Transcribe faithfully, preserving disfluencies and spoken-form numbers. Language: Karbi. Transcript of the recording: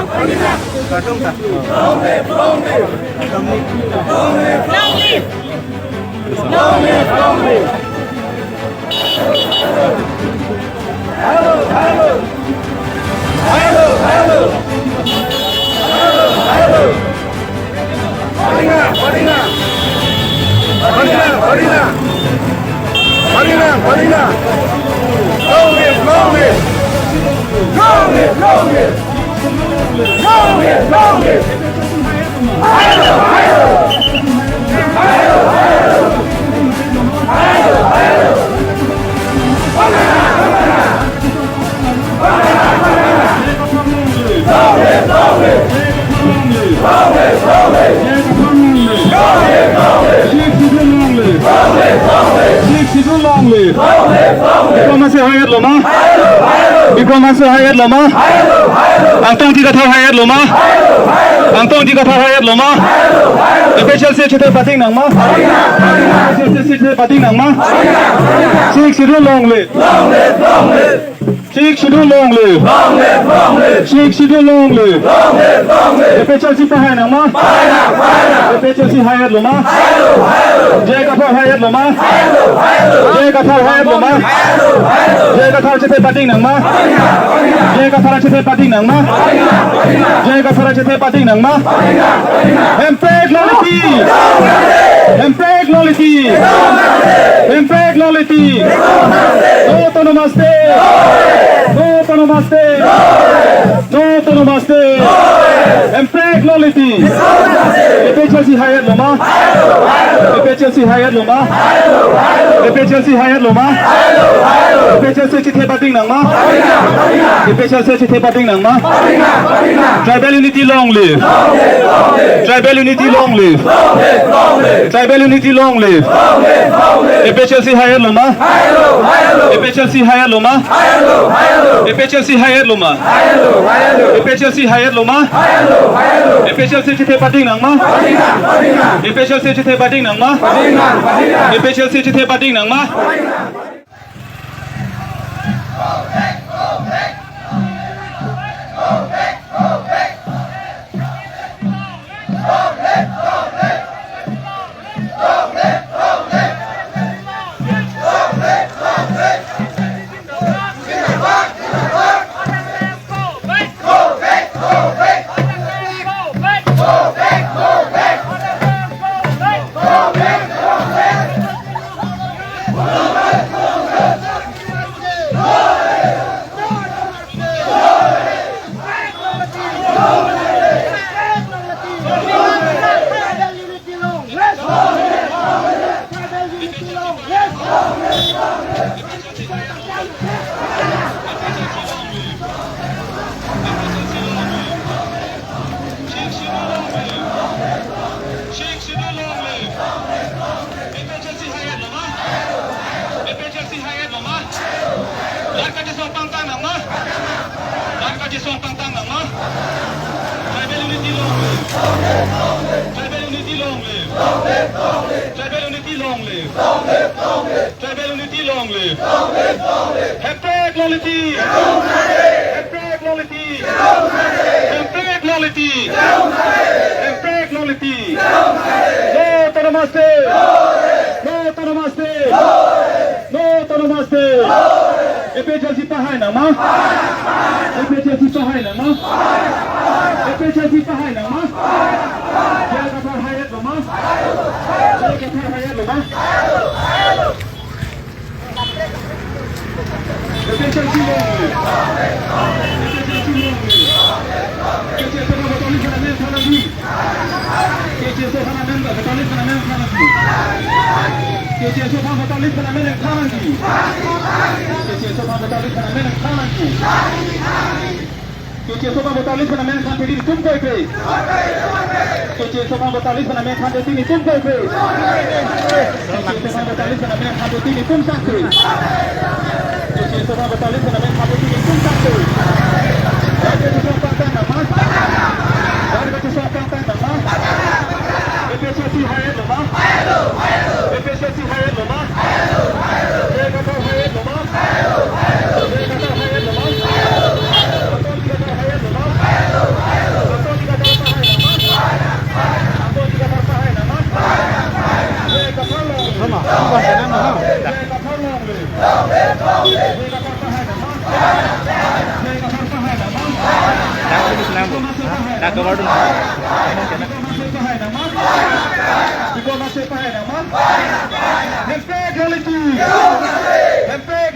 Long live! Long live! Long live! Hello, hello! Hello, hello! Hello, hello! Padinga, padinga! Padinga, padinga! Padinga, padinga! Long live, long live! Long live, long live! Long live, long live! Sixth Schedule long live! Sixth Schedule long live! Bikrom Hanse hai-etlo ma? Bikrom Hanse hai-etlo ma? Angtong Ticathar hai-etlo ma? Angtong Ticathar hai-etlo ma? A P H L C chethe pading nang ma? A P H L C chethe pading nang ma? Sixth Schedule long live! Sixth Schedule long live! Sixth Schedule long live! A P H L C pahai nang ma? A P H L C hai-etlo ma? J I Kathar hai-etlo ma? J I Kathar hai-etlo ma? J I Kathar chethe pading nang ma? J I Kathar chethe pading nang ma? J I Kathar chethe pading nang ma? Hemprek long liti! Hemprek long liti! Hemprek long liti! No Autonomous State! No Autonomous State! No Autonomous State! Hemprek long liti! A P H L C hai-etlo ma? A P H L C hai-etlo ma? A P H L C hai-etlo ma? A P H L C chethe pading nang ma? A P H L C chethe pading nang ma? Tribal unity long live! Tribal unity long live! Tribal unity long live! A P H L C hai-etlo ma? A P H L C hai-etlo ma? A P H L C hai-etlo ma? A P H L C hai-etlo ma? A P H L C chethe pading nang ma? A P H L C chethe pading nang ma? A P H L C chethe pading nang ma? Rat kachesong pangtang nang ma? Rat kachesong pangtang nang ma? Tribal unity long live! Tribal unity long live! Tribal unity long live! Tribal unity long live! Hemprek long liti! Hemprek long liti! Hemprek long liti! Hemprek long liti! No Autonomous State! No Autonomous State! No Autonomous State! A P H L C pahai nang ma? A P H L C pahai nang ma? A P H L C pahai nang ma? J I Kathar hai-etlo ma? J I Kathar hai-etlo ma? A P H L C long live! A P H L C long live! K H A S P aphan voter list aphan amen than nangji! K H A S P aphan amen, voter list aphan amen than nangji! K H A S P aphan voter list aphan amen than nangji! K H A S P aphan voter list aphan amen than nangji! K H A S P aphan voter list aphan amen than pedi netum koipe? K H A S P aphan voter list aphan amen than pedi netum koipe? K H A S P aphan voter list aphan amen than pedi netum sangse? K H A S P aphan voter list aphan amen than pedi netum sangse? Rat kachesong pangtang nang ma? Rat kachesong pangtang nang ma? A P H L C hai-etlo ma? A P H L C hai-etlo ma? J I Kathar hai-etlo ma? J I Kathar hai-etlo ma? Angtong Ticathar hai-etlo ma? Hempek Loleti! Hempek